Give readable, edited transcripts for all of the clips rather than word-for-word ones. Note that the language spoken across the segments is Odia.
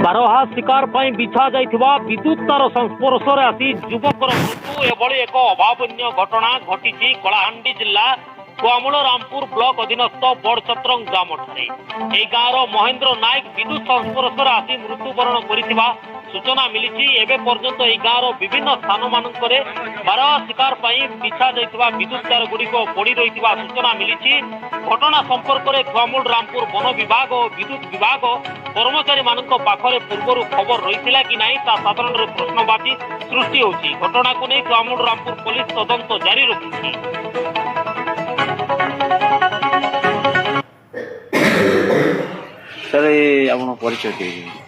ବାରହା ଶିକାର ପାଇଁ ବିଛା ଯାଇଥିବା ବିଦ୍ୟୁତ ତାର ସଂସ୍ପର୍ଶରେ ଆସି ଯୁବକର ମୃତ୍ୟୁ। ଏଭଳି ଏକ ଅଭାବନୀୟ ଘଟଣା ଘଟିଛି କଳାହାଣ୍ଡି ଜିଲ୍ଲା ଥୁଆମୂଳ ରାମପୁର ବ୍ଲକ ଅଧୀନସ୍ଥ ବଡ଼ଛତ୍ରଙ୍ଗ ଗ୍ରାମଠାରେ। ଏହି ଗାଁର ମହେନ୍ଦ୍ର ନାୟକ ବିଦ୍ୟୁତ ସଂସ୍ପର୍ଶରେ ଆସି ମୃତ୍ୟୁବରଣ କରିଥିବା ସୂଚନା ମିଳିଛି। ଏବେ ପର୍ଯ୍ୟନ୍ତ ଏହି ଗାଁର ବିଭିନ୍ନ ସ୍ଥାନମାନଙ୍କରେ ବାରହା ଶିକାର ପାଇଁ ବିଛା ଯାଇଥିବା ବିଦ୍ୟୁତ ତାର ଗୁଡ଼ିକ ପଡ଼ି ରହିଥିବା ସୂଚନା ମିଳିଛି। ଘଟଣା ସମ୍ପର୍କରେ ଥୁଆମୂଳ ରାମପୁର ବନ ବିଭାଗ ଓ ବିଦ୍ୟୁତ ବିଭାଗ କର୍ମଚାରୀମାନଙ୍କ ପାଖରେ ପୂର୍ବରୁ ଖବର ରହିଥିଲା କି ନାହିଁ, ତା ସାଧାରଣରେ ପ୍ରଶ୍ନବାଚୀ ସୃଷ୍ଟି ହେଉଛି। ଘଟଣାକୁ ନେଇ ଥୁଆମୂଳ ରାମପୁର ପୋଲିସ ତଦନ୍ତ ଜାରି ରଖିଛି। ସାର୍, ଏ ଆପଣ ପରିଚୟ ଟିକେ ଦିଅନ୍ତୁ।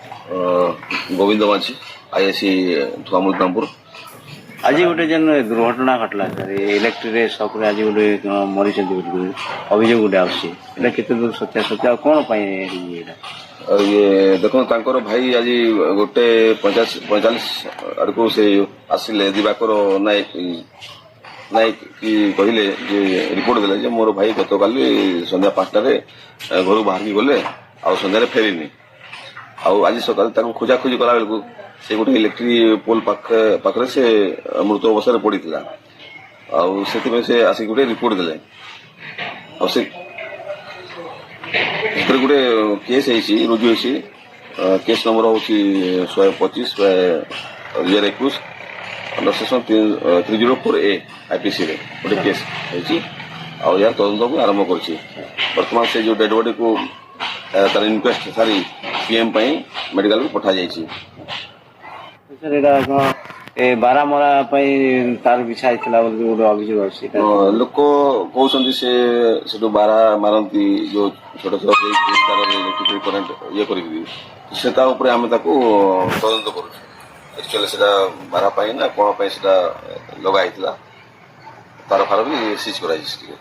ଗୋବିନ୍ଦ ମାଝୀ, ଆଇଆଇସି, ଥୁଆମୂଳ ରାମପୁର। ଆଜି ଗୋଟେ ଯେନ୍ ଦୁର୍ଘଟଣା ଘଟିଲା ସାର୍, ଇଲେକ୍ଟ୍ରିରେ ସକ୍ରେ ଆଜି ଗୋଟେ ମରିଛନ୍ତି ବୋଲି ଅଭିଯୋଗ ଗୋଟେ ଆସୁଛି। ଏଇଟା କେତେ ଦୂର ସତ୍ୟାସତ୍ୟ ଆଉ କ'ଣ ପାଇଁ ହେଇଛି ଏଇଟା? ଆଉ ଇଏ ଦେଖନ୍ତୁ, ତାଙ୍କର ଭାଇ ଆଜି 1:45 ଆଡ଼କୁ ସେ ଆସିଲେ, ଦିବାକର ନାୟକ। ନାୟକ କି କହିଲେ ଯେ, ରିପୋର୍ଟ ଦେଲେ ଯେ ମୋର ଭାଇ ଗତକାଲି ସନ୍ଧ୍ୟା 5ଟାରେ ଘରୁ ବାହାରିକି ଗଲେ ଆଉ ସନ୍ଧ୍ୟାରେ ଫେରିନି। ଆଉ ଆଜି ସକାଳେ ତାକୁ ଖୋଜାଖୋଜି କଲା ବେଳକୁ ସେ ଗୋଟେ ଇଲେକ୍ଟ୍ରିକ ପୋଲ ପାଖରେ ସେ ମୃତ ଅବସ୍ଥାରେ ପଡ଼ିଥିଲା। ଆଉ ସେଥିପାଇଁ ସେ ଆସିକି ଗୋଟେ ରିପୋର୍ଟ ଦେଲେ। ଆଉ ସେ ସେଥିରେ ଗୋଟେ କେସ୍ ହେଇଛି, ରୁଜୁ ହେଇଛି। କେସ୍ ନମ୍ବର ହେଉଛି 125/2021, ଅଣ୍ଡର ସେକ୍ସନ 304A ଆଇପିସିରେ ଗୋଟେ କେସ୍ ହେଇଛି। ଆଉ ଏହାର ତଦନ୍ତକୁ ଆରମ୍ଭ କରିଛି। ବର୍ତ୍ତମାନ ସେ ଯୋଉ ଡେଡ୍ ବଡିକୁ ତାର ଇନକ୍ୱେଷ୍ଟ ସାରି ପିଏମ୍ ପାଇଁ ମେଡିକାଲକୁ ପଠାଯାଇଛି। ସାର୍, ଏଇଟା କ'ଣ ଏ ବାରା ମରା ପାଇଁ ତାର ବିଛା ହେଇଥିଲା ବୋଲି ଗୋଟେ ଅଭିଯୋଗ ଆସୁଛି ଏଇଟା? ଲୋକ କହୁଛନ୍ତି ସେ ସେଠୁ ବାରା ମାରନ୍ତି, ଯୋଉ ଛୋଟ ଛୋଟ ଦେଇକି ତାର ଇଲେକ୍ଟ୍ରିକ କରେଣ୍ଟ ଇଏ କରିକି। ସେ ତା ଉପରେ ଆମେ ତାକୁ ତଦନ୍ତ କରୁଛୁ। ଆକ୍ଚୁଆଲି ସେଟା ବାରା ପାଇଁ ନା କଣ ପାଇଁ ସେଟା ଲଗା ହେଇଥିଲା, ତାର ଫାର ବି ସିଜ୍ କରାଯାଇଛି ଟିକେ।